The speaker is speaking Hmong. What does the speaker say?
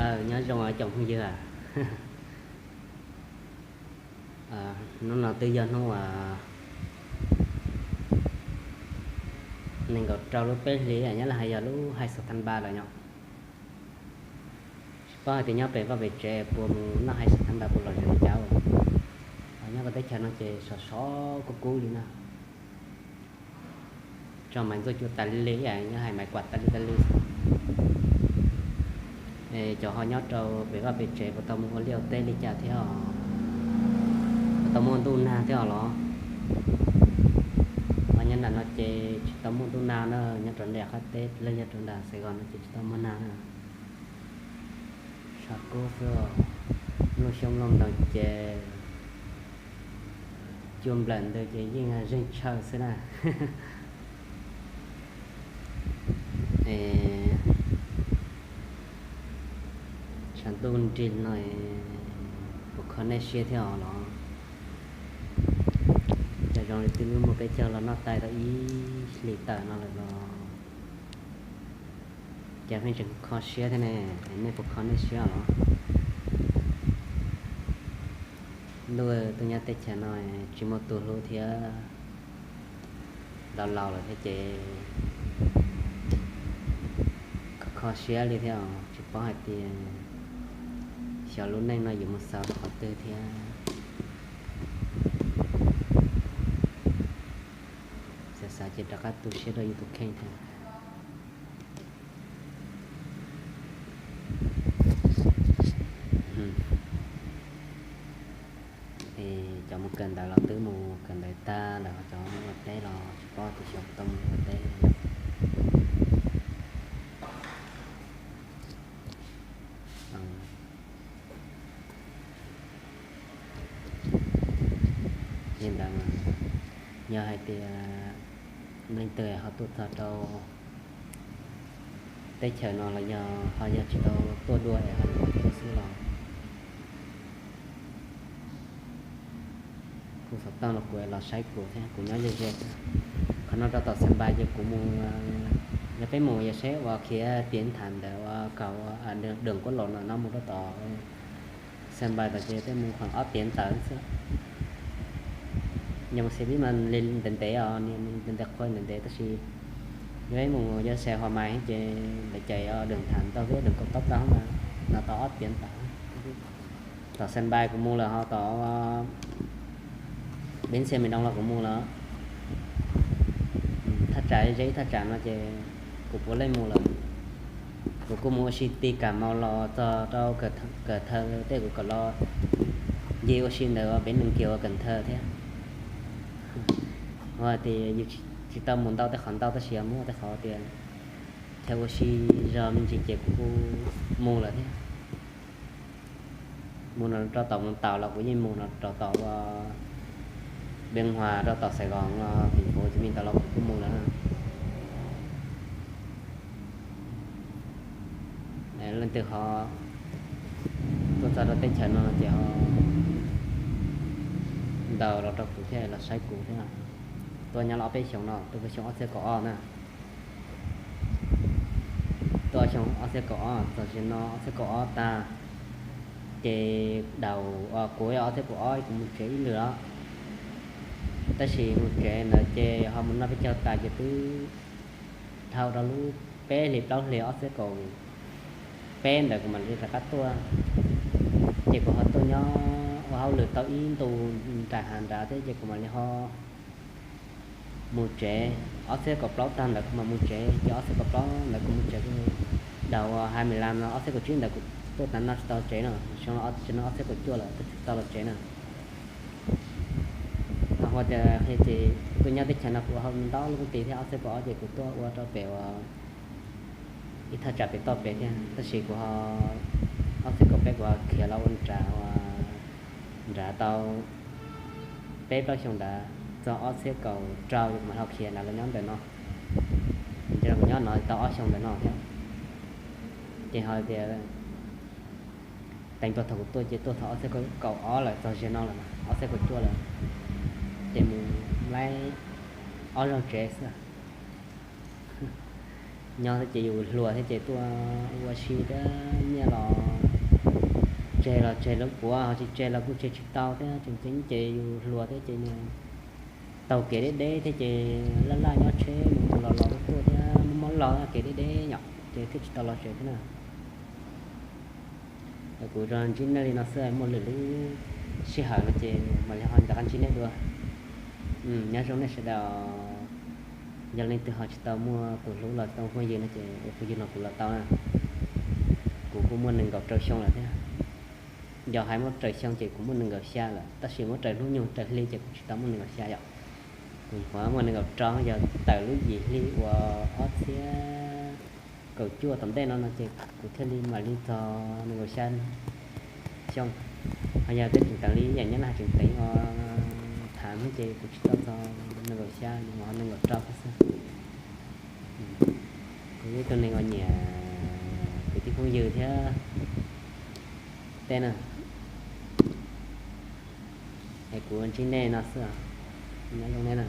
Nyob zoo cov phooj ywg, hnub no twb yog hnub nees nkaum rau lub peb hlis, nyob los hais yog lub hais xov tha npa lawm yom. Tsis paub hais tias nyob pem vaj pem tsev puas mus noj hais xov tha npa puas lom zem li cas. Nyob pem teb chaws no ces sov sov kub kub li na. Tso maiv ntxuaj cua tas li li, nyob hais maiv kuam tas li tas li. Es cov ho nyob rau pem vaj pem tsev puas tau mus ua liaj ua teb li cas thiab os? Puas tau muaj ntuj nag thiab os los? Ho nyob nram no ces tsis tau muaj ntuj nag na, nyob rau nram qab teb, leej nyob rau nram Saigon no ces tsis tau muaj nag na. Sov kub xwb, nplooj xyoob nplooj ntoos ces cua nplawm ntws ces yeej zeeg tshaw xwb na. Tshav ntuj nrig no puas kho nej siab thiab os los? Cov zoo li twb muaj peb caug los noj tais tau ib hlis tawm no lawm los cas pheej tseem kho siab thiab ne? Nej puas kho nej siab los? Ntuj, tuaj nyob teb chaws no tsis muaj tus hlub thiab, laus laus lawm thiab ces kho kho siab li thiab os. Tsis paub hais tias xyov lub neej no yuav mus xaus rau qhov twg thiab. Xav xav ces rov qab tu siab rau yus tus kheej thiab. Es cov mus kawm ntawv los twb mus kawm ntawv tag lawm, cov mus ua teb los tsis paub tias xyov puas tau mus ua teb. Li ntawd, yog hais tias leej twg ho tuaj txog rau teb chaws no los yog ho yog tsis tau tuaj dua es ho yuav tuaj xwb los, kuv xov tooj los kuv los saib kuv thiab, kuv nyob ze ze. Qhov no rau tom Xas Npais ces kuv mus, yog peb mus yog saib ua khiav tiav nthav ntawd ua kaum dawm kuab los no no mus rau tom Xas Npais tom ces peb mus qhov ob tiav ntawd xwb. Yog mus xe buv mas li ntev ntev os, ntev ntev qhov ntev ntev tab sis yog peb mus yog xe hua mais ces lawv cais dawm nthav ntau thiab, dawm kaum tauj tau mas no tau ob tiav ntawd. Tom Xas Npais kuv mus lawm, ho tom Bến Xe Miền Đông los kuv mus lawm. Thaj tsam ze thaj tsam no ces kuv puav leej mus lawm. Kuv kuj mus ua si ti kam maus los txog rau Cần Thơ, tej kuv kom los ncig ua si ntawd Bến Ninh Kiều ua Cần Thơ thiab. Ua tias yus tsis tau mus ntau tej qhov ntau tab sis muaj tej qhov tias chaw ua si zog me ntsis ces kuv kuj mus lawm thiab. Mus no rau tom Vũng Tàu los kuv yeej mus no, rau tom Biên Hòa, rau tom Sài Gòn, thành phố Hồ Chí Minh ntawd los kuv kuj mus lawm. Leej twg ho tuaj txog rau teb chaws no ces ho ntaus los rau kuv thiab los saib kuv thiab. Tuaj nyob los ob peb xyoos no, tuaj xyoo ob txhiab kaum ob na. Tuaj xyoo ob txhiab kaum ob txog tsev no ob txhiab kaum ob tag, ces daus kuv ob txhiab kaum ob kuv mus tsev ib lwm os. Tab sis mus tsev ntawd ces ho mus noj peb caug tas ces twb dhau rau lub peb hlis plaub hlis ob txhiab kaum peb ntawd kuv mam li rov qab tuaj. Ces kuv ho tuaj nyob ua hauj lwm tau ib ntus nram hav nrad thiab ces kuv mam li ho mus tsev. Ob txhiab kaum plaub tag ntawd kuv mam mus tsev, ces ob txhiab kaum plaub ntawd kuv mus tsev, daus hais me las no ob txhiab kaum tsib ntawd kuv tuaj tas no tsis tau los tsev no, xyoo no ob txhiab kaum cuaj lawm twb tsis tau los tsev na. Ho tias qhia ces kuv tuaj nyob teb chaws no kuv ho ntau lub koom tis thiab, ob txhiab kaum ob ces kuv tuaj ua rau pem uas ib thaj tsam pem toj pem thiab, tab sis kuv ho ob txhiab kaum peb kuv ho khiav los ua nram, nrad tau peb plaub xyoo ntawd, txog ob txhiab kaum rau kuv mam ho khiav nrad los nyob ntawm no. Ces kuv nyob no tau ob xyoo ntawm no thiab. Ces ho tias teev tau thaum kuv tuaj ces tuaj thaum ob txhiab kaum ob lawm txog tsev no lawm, ob txhiab kaum cuaj lawm, ces mus laib ob zaug tsev xwb. Nyob thiab ces yus hluas thiab ces tuaj ua si thiab, nyiaj los tseg los tseg lub puav, ho tsis tseg los kuj tseg tsis tau thiab, tseem ceeb ces yus hluas thiab ces nws taug kev deb deb thiab ces laj laj nyob tsheb mus mus los los tuaj tuaj thiab mob mob log kev deb deb yom, ces thiaj tsis tau los tsev thiab na. Kuv ntsib nej li no xwb, muaj lwm lub sij hawm no ces mam li ho rov qab ntsib nej dua. Nyob zoo nej sawv daws, yog leej twg ho tsis tau muaj tus hlub los tau phooj ywg no ces ua phooj ywg nrog kuv los tau na. Kuv kuj muaj nees nkaum rau xyoo lawm thiab. Yog hais muab raws xyoo ces kuv muaj nees nkaum xya lawm, tab sis muab raws hnub nyoog raws hli ces kuv tsis tau muaj nees nkaum xya yom. Kuv nyuam qhuav muaj nees nkaum rau, yog tawm lub yim hli uas ob txhiab kaum cuaj tom ntej no no ces kuv thiaj li mam li txog nees nkaum xya xyoo. Ho yog tej tseem teev li yam nyob no tseem teev os, tham hnub ces kuv tsis tau txog nees nkaum xya, ho nees nkaum rau thiab xwb. Kuv yog ib tug neeg uas nyiam kwv tij phooj ywg thiab tej na. Es kuv ntsib nej no xwb, nyob zoo nej na.